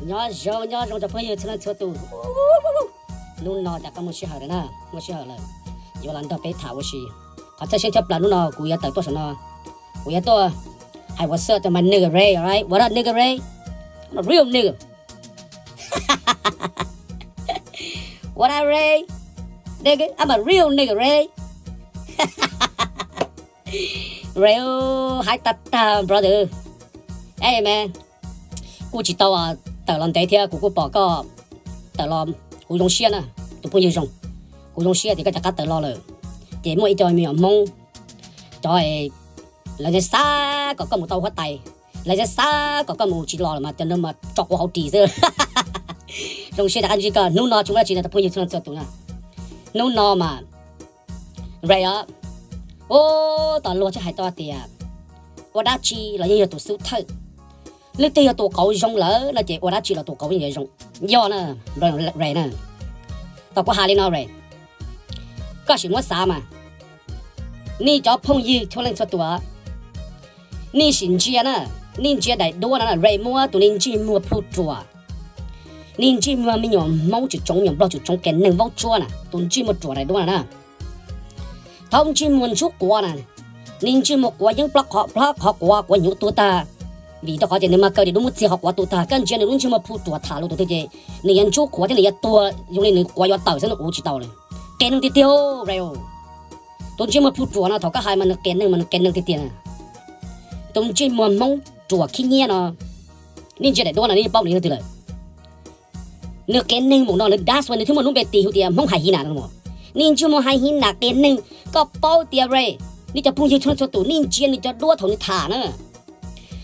Nyob zoo, nyob zoo cov phooj ywg txhua leej txhua tus. Hnub no cas koj muaj sij hawm lawm na, muaj sij hawm lawm, yuav los nrog peb tham ua si. Qhov txhawj xeeb tshaj plaws hnub no kuv yuav tawm tuaj saum no, kuv yuav tuaj hais what's up to my nigga Ray, alright? What up, nigga Ray? I'm a real nigga. What up, Ray? Nigga, I'm a real nigga, Ray. Ray, hais tag tag, brother. Hey, man. Kuj tsis tau tawm los ntev thiab, kuv kuj pom koj tawm los, kuv zoo siab na, tus phooj ywg zoo. Kuv zoo siab tias koj rov qab tawm los lawm. Ces muaj ib co me nyuam Hmoob, cov, lawv xav kom koj mus tau huab tais, lawv xav kom koj mus tsis los lawm mas cov no mas tso quav hauv ris xwb. Zoo siab rov qab ntsib koj hnub no tsis muaj dab tsi no tus phooj ywg txhua leej txhua tus na. Hnub no mas Ray os, ub, tau luag twb hais tau tias ua dab tsi los yeej yog tus xub thawj. Leej twg yog tus qauv zoo lawm no ces ua dab tsi los tus qauv yeej yuav zoo. Yog na, Ray na. Tau kuv hais li no Ray, koj sim muab xav mas, nej cov phooj ywg txhua leej txhua tus, nej sim ntsia na, nej ntsia daim duab no na, Ray muab tus niag ntsej muag plhu ruam, niag ntsej muag me nyuam Hmoob tsum tsoov, me nyuam Nplog tsum tsoov, qias neeg vaub tsuab na, tus ntsej muag ruam daim duab no na. Thaum ntsej muag ntsuab quav na, niag ntsej muag quav yeeb plaub qhov, plaub qhov quav, quav hnyuv tuag tag. Vim rau qhov tias nws mas kaw daim duab muab txiag qhov quav tuag tag, koj ntsia nws lub ntsej muag plhu ruam tham lus tus twg ces nws yuav ntsuab quav thiab nws yuav tuag zoo li nws quav yuav tawm xwb, nws ua tsis tau li. Qias neeg tiag tiag Ray. Tus ntsej muag plhu ruam no thaum koj hais mas nws qias neeg mas nws qias neeg tiag tiag. Tus ntsej muag Hmoob ruam khib nyiab no, nej ntsia daim duab no nej paub nws yog leej twg lawm. Nws qias neeg mus no nws, that's why nws thiaj muaj lub npe tis hu tias Hmoob Hais Hi Nam no. Nej ntsej muag Hais Hi Nam qias neeg, koj paub tias Ray, nej cov phooj ywg txhua txhua tus nej ntsia nws cov duab thaum nws tham na.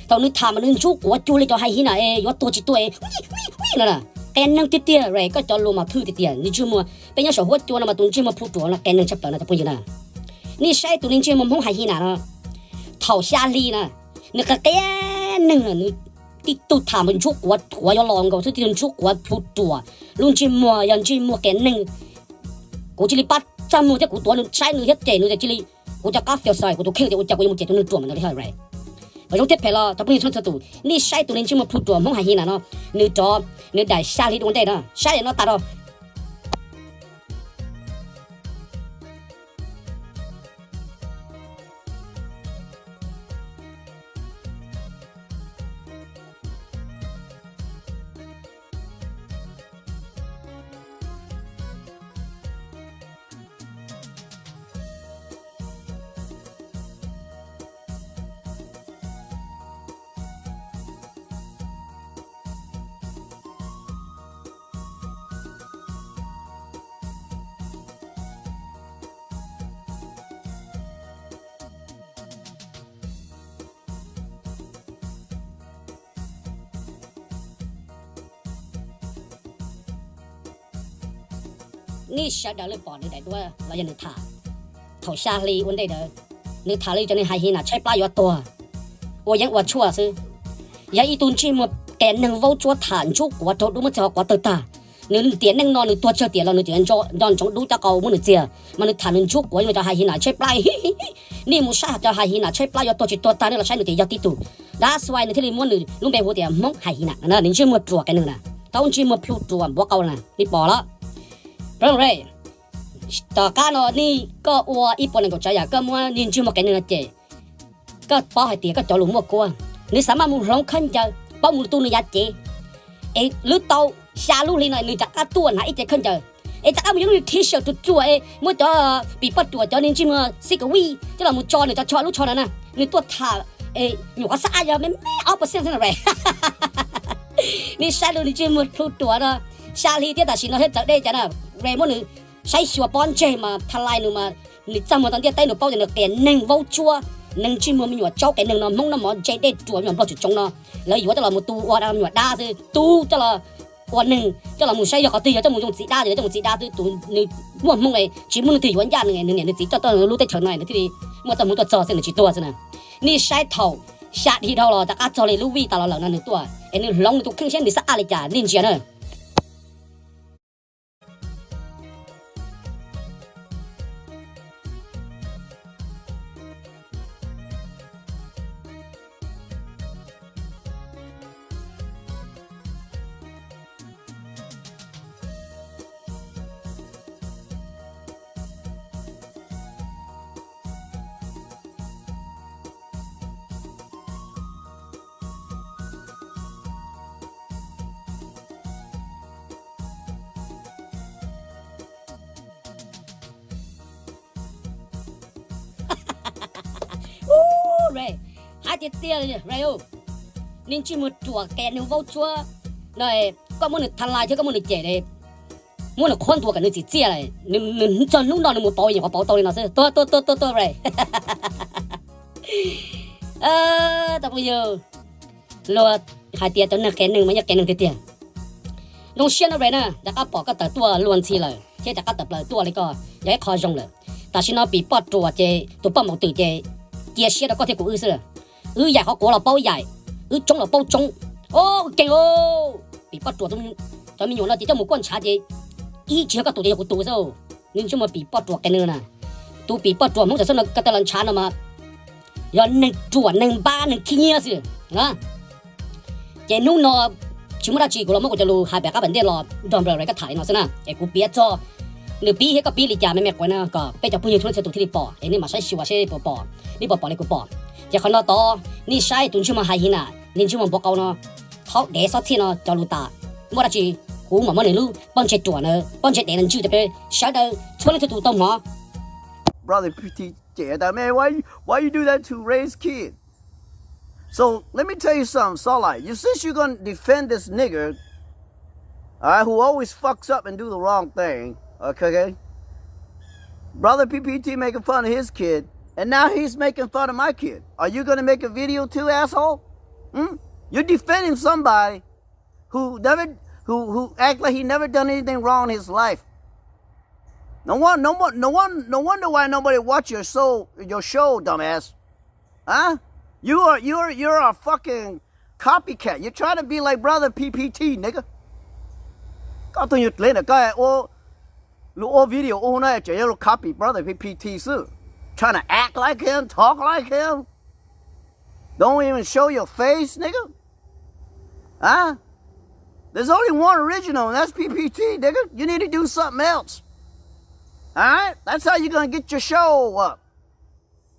Thaum nws tham mas nws ntsuab quav cuag li cov Hais Hi Nam es yuav tuag tsis tuag es no. Qias neeg tiag tiag Ray, koj cov lus mas thwj tiag tiag, nws ntsej muag, peb nyob saum huab cua no mas tus ntsej muag plhu ruam no qias neeg tshaj plaws no cov phooj ywg na. Nej saib tus niag ntsej muag Hmoob Hais Hi Nam no, thaum xya hli na, nws qias qias neeg, nws tib tug tham mas ntsuab quav, quav yuav los nkaus xwb, tib tug ntsuab quav plhu ruam, lub ntsej muag yog ntsej muag qias neeg. Kuv cia li pab txaj muag thiab kuv tuav nws saib nws thiab cem nws tias cia li, kuv cov qab feel sorry, kuv tus kheej tias ua cas kuv yuav mus cem tus neeg ruam mas ntawd li hawj Ray. Mas zoo thiab phem los cov phooj ywg txhua txhua tus, nej saib tus niag ntsej muag plhu ruam Hmoob Hais Hi Nam no, nws rov, nws daim xya hli dua ntej no, saib daim no tas rau. Nej sawv daws li pom nws daim duab los yog nws tham thaum xya hli ua ntej ntawd, nws tham li cov neeg Hais Hi Nam tshaib plab yuav tuag, ua yeeb ua tshuaj xwb. Yog ib tug ntsej muag qias neeg vaub tsuab tham ntsuab quav raug dub muab txiag qhov quav tawg tag. Nws tiam neej no nws tuag tsawg tiam los nws tseem nco ntsoov dub cov qau muab nws txiag, mas nws tham nws ntsuab quav zoo li cov Hais Hi Nam tshaib plab. Nej mus saib cov Hais Hi Nam tshaib plab yuav tuag tsis tuag tag, nej los saib nws tias yog tib tug. That's why nws thiaj li muab nws lub npe hu tias Hmoob Hais Hi Nam na, nws ntsej muag ruam qias neeg na, tau ntsej muag plhu ruam npuav qau na, nej pom los. Ray, tom qab no nej koj ua ib puas nees nkaum tsav yam koj muab niag ntsej muag qias neeg no cem, koj paub hais tias koj cov lus muaj kuab, nws xav maj mus hloov khaub ncaws, paub mus tu nws yav cev, es lub tau xya lub hli no nws rov qab tuaj hnav ib cev khaub ncaws, es rov qab mus yuav lub niag T-shirt ruam ruam es muab cov pim poj ruam cov niag ntsej muag xib kaum vij coj los mus tso nws cov tsho lub tsho no na, nws tuaj tham, nyuam qhuav xab ab yog me me ob percent xwb na Ray. Nej saib lub niag ntsej muag plhu ruam no, xya hli thiab tam sim no thiab txawv dej cas na, Ray muab nws saib xyuas pob ntseg mas tha lai nws mas, nws txaj muag tau ntiaj teb nws paub tias nws qias neeg vaub tsuab, neeg ntsej muag me nyuam tsaub qias neeg no, Hmoob noj mov ntse dej ruam me nyuam Nplog tsis tsoov no, lawv yuav coj los mus tu ua me nyuam dab xwb, tu coj los ua neeg coj los mus saib yog qhov twg yog coj mus zoo txiv dab, yog coj mus txiv dab xwb, tus nws muaj hmoo es tsis muaj leej twg yuav ncaj nws, nws niam nws txiv coj tuaj lub teb chaws no nws thiaj li muaj txoj hmoo tuaj txog xwb, nws tsis tuag xwb na. Nej saib thaum xya hli dhau los rov qab txog li lub vij tas los lawm no nws tuaj es nws hloov nws tus kheej saib nws xab ab li cas nej ntsia na. Hais tiag tiag, niag ntsej muag ruam qias neeg vaub tsuab no, koj muab nws tha lais thiab koj muab nws cem, muab nws qhuab ntuas kom nws txim txiaj, nws txog hnub no nws mus pauv yeej yuav pauv tau li no xwb. Tuag tuag tuag tuag tuag, Ray. Tab phooj ywg, luag hais tias cov neeg qias neeg mas yeej qias neeg tiag tiag. Zoo siab no Ray na, rov qab pom koj tawm tuaj luag ntxhi lawm thiab rov qab tawm plaws tuaj li koj yog ib qho zoo lawm. Tam sim no pim poj ruam ces tus poj maum twm ces cia siab rau koj thiab kuv wb xwb. Wb yaim qhov quav los paub yaim, wb tsoob los paub tsoob. Wb keeg, pim poj ruam, cov me nyuam no ces coj mus kuaj ntshav ces ib tsis yog koj tus ces yog kuv tus xwb. Niag ntsej muag pim poj ruam qias neeg na. Tus pim poj ruam Hmoob Xas Xab no koj tau los ntshav no mas yog neeg ruam neeg npab neeg khib nyiab xwb na. Ces hnub no tsis muaj dab tsi, kuv los muab kuv cov lus hais pem qab pem ntej los nrog npawg Ray koj tham li no xwb na. Es kuv piav txog nws pib thiab koj pib li cas me me quav na kom peb cov phooj ywg txhua leej txhua tus thiaj li pom es nej mam saib xyuas seb puas pom, nej puas pom li kuv pom. Ces qhov no tod nej saib tus ntsej muag Hais Hi Nam, niag ntsej muag npau qau no, thaub dev xob txhiaj no cov lus tas, muaj dab tsi kuv mam muab nws lub pob ntseg ruam na, pob ntseg dev no ntswj rau peb sawv daws txhua leej txhua tus tau hnov. Brother P T J, that man, why you, why you do that to Ray's kid? So let me tell you something, Sawlai. You, since you're gonna defend this nigger, all right, who always fucks up and do the wrong thing, okay? Brother P P T making fun of his kid, and now he's making fun of my kid. Are you gonna make a video too, asshole? Hmm? You're defending somebody who never, who who act like he never done anything wrong in his life. No one, no one, no one, no wonder why nobody watch your show, your show, dumbass. Huh? You are, you're, you're a fucking copycat. You're trying to be like brother P P T, nigga. Koj tus nyuag dlev ntawm koj ua, luag ua video ua no tseem yuav luag copy brother P P T xwb. Trying to act like him, talk like him. Don't even show your face, nigga. Huh? There's only one original, and that's P P T, nigga. You need to do something else. All right? That's how you're gonna get your show up.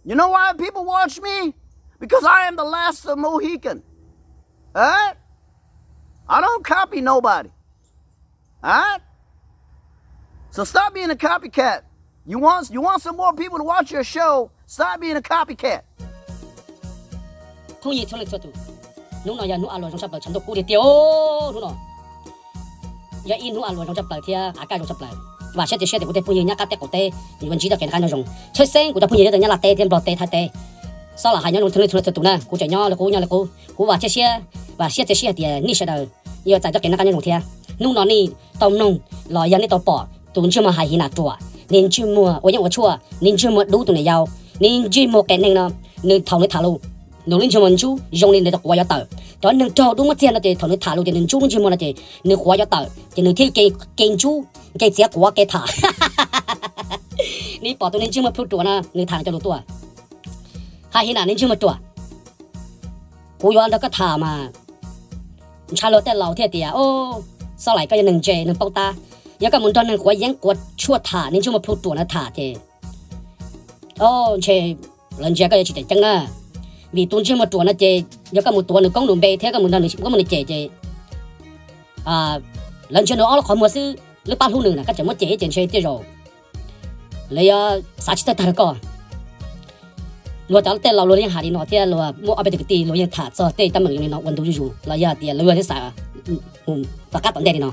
You know why people watch me? Because I am the last of Mohican. All right? I don't copy nobody. All right? So stop being a copycat. You want, you want some more people to watch your show, stop being a copycat. Phooj ywg txhua leej txhua tus, hnub no yog hnub a luas zoo tshaj plaws, tshav ntuj kub tiag tiag. Hnub no yog ib hnub a luas zoo tshaj plaws thiab av kaj zoo tshaj plaws. Vam siab tias siab tias kuv tej phooj ywg Nyab Laj teb qaum teb yuav ntsib txoj kev noj qab nyob zoo. Tshwj xeeb kuv cov phooj ywg nyob rau Nyab Laj teb thiab Nplog teb Thaib teb, Sawlai hais nyob zoo txhua leej txhua tus na, kuv tseem nyob li qub nyob li qub. Kuv vam thiab siab, vam siab tias siab tias nej sawv daws yuav txais txoj kev noj qab nyob zoo thiab. Hnub no nej tau mloog los yog nej tau pom tus ntsej muag Hais Hi Nam ruam, niag ntsej muag ua yeeb ua tshuaj, niag ntsej muag dub tus niam yau, niag ntsej muag qias neeg no, nws thaum nws tham lus, nws lub ntsej muag ntsub zoo li nws tus quav yuav tawm. Cov neeg raug dub muab txiag no ces thaum nws tham lus ces nws ntsub lub ntsej muag no ces nws quav yuav tawm ces nws thiaj ke ntsub, ke txiav quav ke tham. Nej pom tus niag ntsej muag plhu ruam no nws tham cov lus tuaj. Hais Hi Nam niag ntsej muag ruam, kuv yuav nrog koj tham mas ntshai luag tej laus thiaj tias, Sawlai koj yog neeg ntse neeg paub tab. Yog koj mus nrog neeg quav yeeb quav tshuaj tham, niag ntsej muag plhu ruam no tham ces, o, ntshe lawv ntsia koj yuav tsis tseem ceeb na. Vim tus ntsej muag ruam no ces yog koj mus tuav nws koob nws npe thiab koj mus nrog nws, koj muab nws cem ces lawv ntsia nws ob lub qhov muag xwb, lub pab hlub nws na, koj tseem muab cem ib ces ntshe tej zaum lawv yuav xav tsis txawj tag rau koj. Luag cov tej laus luag yeej hais li no thiab luag muaj ob peb tug kwv tij luag yeej tham txog tej teeb meem zoo li no ua ntu zuj zus los yog tias luag thiaj xav mus tom qab tom ntej li no.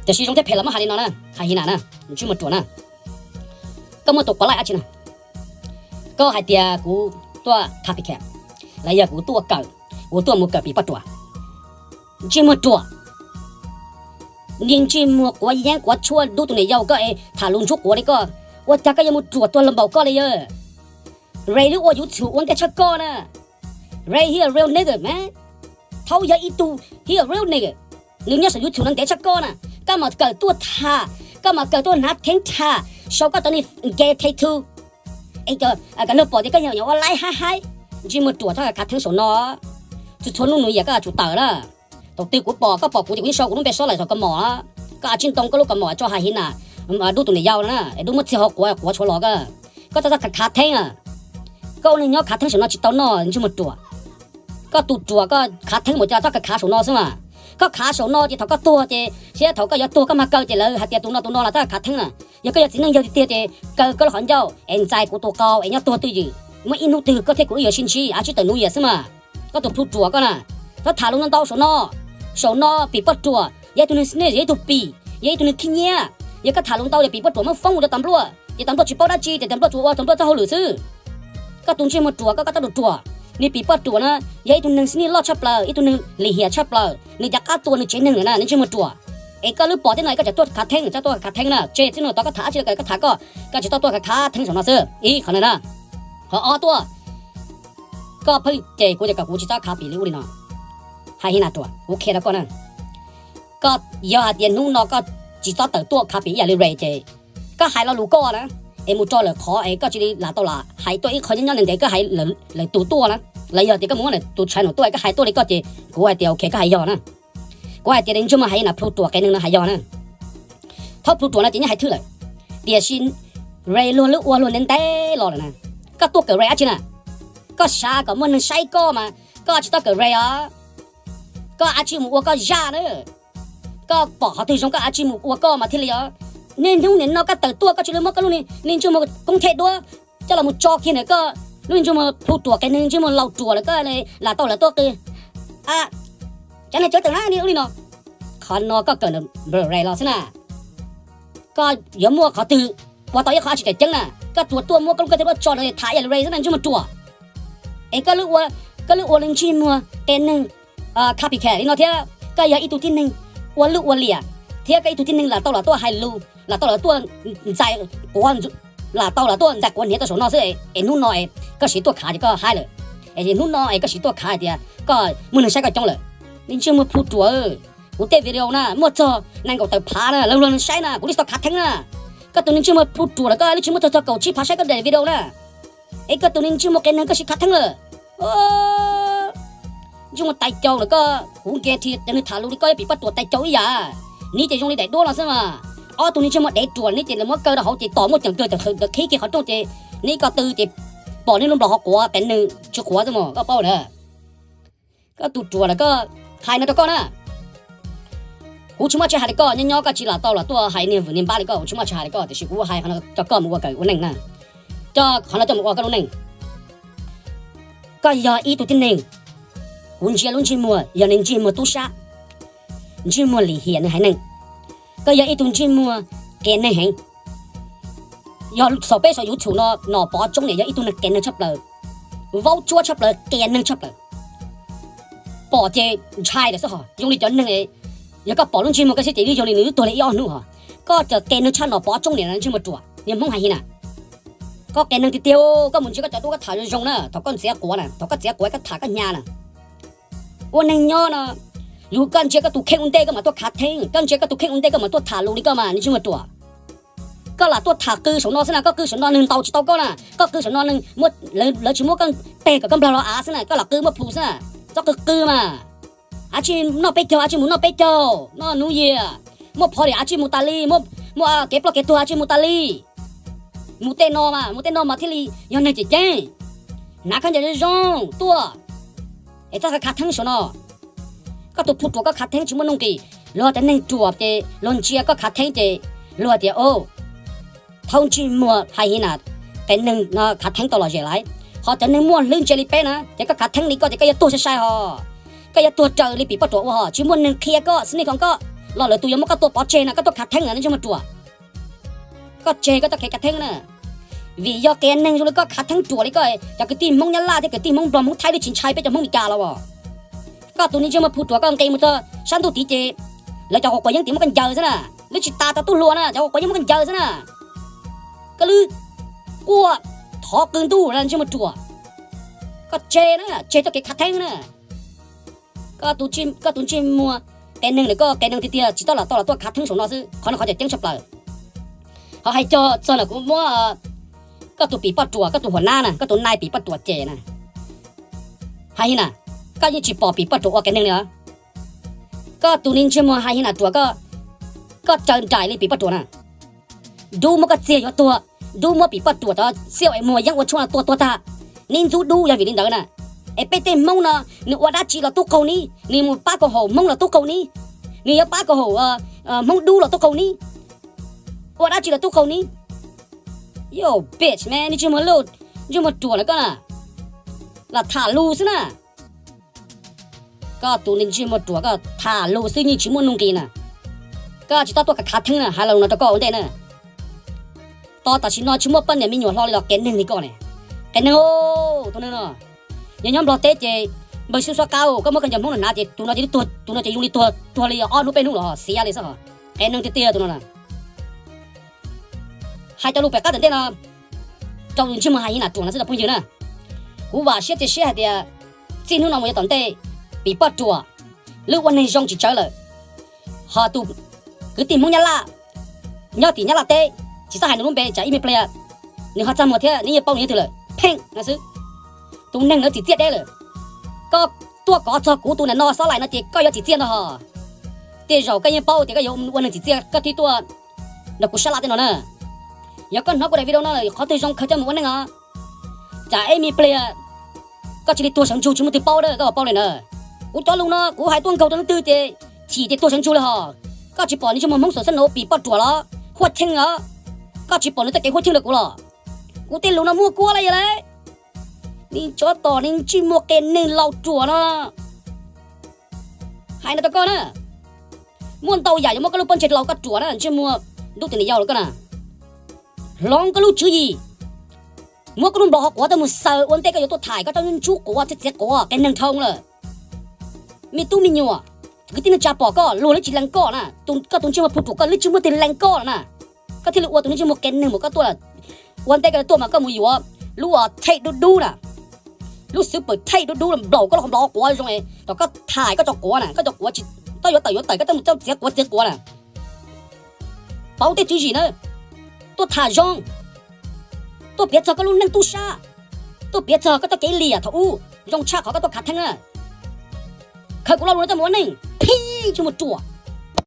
Tiam sis zoo thiab phem los muab hais li no na, Hais Hi Nam na, ntsej muag ruam na, koj muaj tus quav laij dab tsi na? Koj hais tias kuv tuaj copycat los yog kuv tuaj kawm, kuv tuaj mus kawm pim poj ruam? Ntsej muag ruam, niag ntsej muag quav yeeb quav tshuaj dub tus niam yau koj es tham lus ntsuab quav li koj, ua cas koj yuav mus ruam tuag los npaum koj li yawg? Ray lub ua YouTube ua ntej tshaj koj na. Ray he a real nigga, man. Thaub yog ib tug he a real nigga, nws nyob saum YouTube no ntev tshaj koj na. Koj mam kawm tuaj tham, koj mam kawm tuaj hnav theeb tham sau koj cov niag nce tattoo es cov, kom luag pom tias koj yog ua laib haib haib. Ntsej muag ruam, txhob khav theeb saum no. Txhua txhua hnub nws yam koj yuav tsum tawm na. Thaum twg kuv pom, koj pom kuv ces kuv yeej sau kuv lub npe Sawlai saum koj mom. Koj a tsib ntoo koj lub koj mom tso Hais Hi Nam dub tus niam yau no na, es dub muab txiag ho quav, quav tshuav los koj. Koj txhob txhob khav khav theeb na. Koj ua neeg nyob khav theeb saum no tsis tau noj, ntsej muag ruam. Koj tus ruam koj khav theeb mus cas txhob khav khav saum no xwb mas. Koj khav saum no ces thaum koj tuag ces thiab thaum koj yuav tuag koj mag kaw ces lawv hais tias tus no tus no los txhob khav theeb na. Yog koj yog txiv neej yawg tiag tiag ces kaw koj lub qhov ncauj es ntxais kuv tus qau es nyob tuag twj ywm. Muaj ib hnub twg koj thiab kuv wb yuav sib ntsib, a tsib tawm nuv yam xwb mas. Koj tus plhu ruam koj na, txhob tham lus ntau ntau saum no. Saum no Pim Poj Ruam yog ib tug neeg sniaj, yog ib tug pim, yog ib tug neeg khib nyiab. Yog koj tham lus ntau ces Pim Poj Ruam muab foob mus rau tas npluaj, ces tas nplua tsis paub dab tsi, ces tas nplua tsuas ua tas nplua txoj hauj lwm xwb. Koj tus ntsej muag ruam, koj koj tab tus ruam. Nws Pim Poj Ruam na yog ib tug neeg sniaj loj tshaj plaws, ib tug neeg lim hiam tshaj plaws, nws cav qab tua nws tsev neeg lawm na, nws ntsej muag ruam. Es koj lub pom tej no es koj tseem tuaj khav theeb, txhob tuaj khav theeb na. Tseg txij no tod koj tham dab tsi los koj tham koj, koj tsis tau tuaj khav theeb saum no xwb. Ib qhov no na, qhov ob tuaj, koj pheej ces kuv ces kom kuv tsis txhob khav Pim li ub li no. Hais His Nas ruam, kuv qhia rau koj na, koj yog hais tias hnub no koj tsis txhob tawm tuaj khav Pim ib yam li Ray ces koj hais lo lus koj na, es mus rau lawm qhov es koj cia li lam tau lam hais tuaj ib qho nyob nyob ntev ntev koj hais lawm tus tuaj na, los yog tias koj mus muab lawm tus tshais no tuaj es koj hais tuaj li koj ces kuv hais tias ok koj hais yog na. Kuv hais tias ntsej muag Hais His Nas plhu ruam qias neeg no hais yog na. Thaub plhu ruam no ces nyob hais thwj lawm, tiam sis Ray luag lub ua luag ntev ntev los lawm na. Koj tuaj kawm Ray dab tsi na? Koj xav kom muaj neeg saib koj mas koj tsis txhob kawm Ray os. Koj a tsij mus ua koj zaj na. Koj pom qhov twg zoo koj a tsij mus ua koj mas thiaj li os. Niaj hnub nim no koj tawm tuaj koj cia li muab koj lub niag ntsej muag koob thej duab coj los mus tso kiag ntawm koj lub niag ntsej muag plhu ruam qias neeg, ntsej muag laus ruam lawm koj lam tau lawv tuaj qw, cov niag cawv tawm na niag ub li no. Qhov no koj kawm ntawm Ray los xwb na. Koj yuav muaj qhov twg ua tau ib qho dab tsi tseem ceeb na? Koj tsuas tuaj muab koj lub koob thej duab tso ntawd tham ib yam li Ray xwb na ntsej muag ruam. Es koj lub ua, koj lub ua lub ntsej muag qias neeg, copycat li no thiab koj yog ib tug tib neeg ua lwj ua liam, thiab koj ib tug tib neeg lam tau lam tuaj hais lus, lam tau lam tuaj ntxais quav, lam tau lam tuaj ntxais quav hniav tau saum no xwb es hnub no es koj siv tuaj khav ces koj haib lawm. Es hnub no es koj siv tuaj khav hais tias koj muaj neeg saib koj coob lawm. Niag ntsej muag plhu ruam, kuv tej video na muaj txog nees nkaum tawm phav na lawv luag neeg saib na kuv twb tsis tau khav theeb na. Koj tus niag ntsej muag plhu ruam lawm koj twb tsis muaj txog txog kaum tsib phav saib koj daim video na. Es koj tus niag ntsej muag qias neeg koj siv khav theeb lawm. Ntsej muag tais caus lawm koj, kuv nkias rhia cov neeg tham lus li koj ib Pim Poj Ruam tais caus ib yam. Neb ces zoo li daim duab no xwb mas. Ob tug niag ntsej muag dev ruam neb ces lawv muab kaw rau hauv ces tos muaj ceem kawg tawm qhib kiag qhov rooj ces neb ib ko tw ces pom neb lub nplog ho quav qias neeg tsis quav xwb mas koj paub lawm. Koj tus ruam lawm koj, hais no rau koj na. Kuv tsis muaj tsis hais li koj, nyob nyob koj tsis lam tau los tuaj hais niag vwm niag npab li koj, kuv tsis muaj tsis hais li koj, tiam sis kuv hais qhov no rau koj mus ua kawm ua neej na. Coj qhov no coj mus ua koj lub neej. Koj yog ib tug tib neeg, kuv ntsia lub ntsej muag yog neeg ntsej muag tub sab, ntsej muag lim hiam neeg haiv neeg. Koj yog ib tug ntsej muag qias neeg heev. Yog saum peb saum YouTube no Nom Pov Tsoob niam yog ib tug neeg qias neeg tshaj plaws, vaub tsuab tshaj plaws, qias neeg tshaj plaws. Pom ces ntshai lawm xwb hos, zoo li cov neeg, yog koj pom lub ntsej muag koj xwb ces yeej yog li nws twb tuag li ib ob hnub hos. Koj txawm qias neeg tshaj Nom Pov Tsoob niam ntsej muag ruam, niag Hmoob hais hi na. Koj qias neeg tiag tiag, koj mus ntsia koj cov duab koj tham zoo zoo na, thaum koj ntxiav quav na, thaum koj txiav quav koj tham koj hnyav na. Ua neeg nyob no, yus koj ntsia koj tus kheej ua ntej koj mam tuaj khav theeb, koj ntsia koj tus kheej ua ntej koj mam tuaj tham lus li koj mas ntsej muag ruam. Koj lam tuaj tham qw saum no xwb na, koj qw saum no neeg ntaus tsis tau koj na, koj qw saum no neeg, lawv tsis muab koj peg kom koj nplog los av xwb na, koj lam qw muaj plhus xwb na. Txhob qw qw mas. A tsij noj peb caug, a tsij mus noj peb caug, noj nuv yias, muaj phov dim a tsij mus tas li, muaj kev ploj kev tuag a tsij mus tas li. Mus tej no mas, mus tej no mas thiaj li yog neeg cem ceeb. Hnav khaub ncaws zoo zoo tuaj, es txhob khav theeb saum no. Koj tus plhu ruam koj khav theeb tsis muaj nuj nqis, luag tias neeg ruam ces luag ntsia koj khav theeb ces luag tias, o, thaub ntsej muag Hais Hi Na qias neeg no khav theeb tau lom zem lawm. Ho cov neeg muaj hlwb ntse li peb na ces koj khav theeb li koj ces koj yuav tuag sai sai hos. Koj yuav tuag raws li Pim Poj Ruam ua hos, tsis muaj neeg qhia koj, sniff kho koj los lwm tus yuav muab koj tua pov tseg no, koj tuaj khav theeb na ntsej muag ruam. Koj tseg koj txoj kev khav theeb na. Vim yog qias neeg zoo li koj khav theeb ruam li koj, cov kwv tij Hmoob Nyab Laj thiab kwv tij Hmoob Nplog Hmoob Thaib twb tsis ntshai peb cov Hmoob Meskas los as. Koj tus niag ntsej muag plhu ruam koj nqis mus txog sab ntuj tid ces lawv cov quav quav yeeb tim muab koj ncaws xwb na. Lub tsis tas tau tub hluas na, cov quav quav yeeb muab koj ncaws xwb na. Koj lub quaj thov qw ntuj na ntsej muag ruam. Koj tseg na, tseg txoj kev khav theeb na. Koj tus ntsej muag qias neeg na, koj qias neeg tiag tiag, tsis txhob lam tau los tuaj khav theeb saum no xwb, qhov no qhov cem ceeb tshaj plaws. Ho hais txog no kuv muab koj tus Pim Poj Ruam, koj tus huam nab na, koj tus nai Pim Poj Ruam cem na. Hais Hi Na, koj yeej tsis pom Pim Poj Ruam ua qias neeg li os. Koj tus niag ntsej muag Hais Hi Na ruam, koj raws nraim li Pim Poj Ruam na. Dub muab koj txiag yuav tuag, dub muab Pim Poj Ruam cov xiaj es muag yeeb ua tshuaj no tua tuag tag. Neb ntxub dub yog vim li ntawd na. Es peb tej Hmoob no, nws ua dab tsi los tub qaug neb, nws mus pab koom haum Hmoob los tub qaug neb, nws yuav pab koom haum Hmoob dub los tub qaug neb, ua dab tsi los tub qaug neb. Yo bitch man, neb tsis muag lub Ntsej muag ruam na koj na, lam tham lus xwb na. Koj tus ntsej muag ruam koj tham lus xwb yeej tsis muaj nuj nqis na. Koj tsis txhob tuaj khav khav theeb na, hais lo lus no rau koj ua ntej na. Tos tam sim no tsis muaj poj niam me nyuam hlo li los qias neeg li koj ne. Qias neeg, tus neeg no yog nyob Nplog teb ces npawg Xyooj Suab Qab, koj muab koj cov Hmoob no hnav ces tus no ces, tus no ces zoo li tuag, tuag li ob hnub peb hnub los xiav li xwb hos. Qias neeg tiag tiag tus no na. Hais cov lus pem qab tom ntej no rau ntsej muag hais li nas ruam no xwb cov phooj ywg na. Kuv vam siab tias, siab hais tias txij hnub no mus yav tom ntej, Pim Poj Ruam, lwb ua neeg zoo tsis tsawv lawm. Hos tus kwv tij Hmoob Nyab Laj nyob tim Nyab Laj teb, tsis txhob hais nws lub npe tsam ib me pliag nws ho txaj muag thiab neb yeej paub nws yog twg lawm, pheej no xwb. Tus neeg ntawd txim txiaj deb lawm. Koj tuaj kov txog kuv tus niam no Xob Laim no ces koj yuav txim txiaj ntag hos. Tej zaum koj yeej paub tias koj yuav ua neeg txim txiaj koj thiaj tuaj nrog kuv sab laj tej no na. Yog koj hnov kuv daim video no lawm qhov twg zoo khaws coj mus ua neej os. Tsam ib me pliag koj cia li tuag sawv ntsug tsis muaj twg paub, koj puas paub li na. Kuv cov lus no kuv hais tuaj nkaug rau leej twg ces chim tias tuag sawv ntsug li hos. Koj tsis pom ntsej muag Hmoob Xwm Xab Nuv Pim Poj Ruam los Huaj Cheej os? Koj tsis pom nws txoj kev huaj cheej rau kuv los? Kuv tej lus no muaj kuab li yog lauj. Nej tsov tom nej ntsej muag qias neeg laus ruam no, hais no rau koj na. Muaj ntau yam yuav muab koj lub pob ntseg laus koj ruam na, ntsej muag ntub tus niam yau los koj na. Hloov koj lub tswv yim, muab koj lub nplog hauv quav tuaj mus xaws ua ntej koj yuav tuaj tham koj rov ntsub quav thiab txiav quav, qias neeg dhau lawm. Me tub me nyuam, kwv tij neej tsa pom koj luag lub tsis lees koj na, koj tus ntsej muag plhu ruam koj lub tsis muaj tus lees koj na. Koj thiaj li ua tus ntsej muag qias neeg mus koj tuaj, ua ntej koj tuaj mas koj mus yuav lub thaij dub dub na, lub xwb pwm thaij dub dub nplaum koj lub nplog hauv quav zoo, thaum koj tham koj cov quav na, koj cov quav tsis tau yuav tawm yuav tawm koj tuaj mus txiav quav txiav quav na. Pauv tej tswv yim na, tuaj tham zoo, tuaj piav txog koj lub neej tub sab, tuaj piav txog koj txoj kev liam thaum ub zoo tshaj qhov koj tuaj khav theeb na. Khaws kuv lo lus no coj mus ua neej, phij ntsej muag ruam.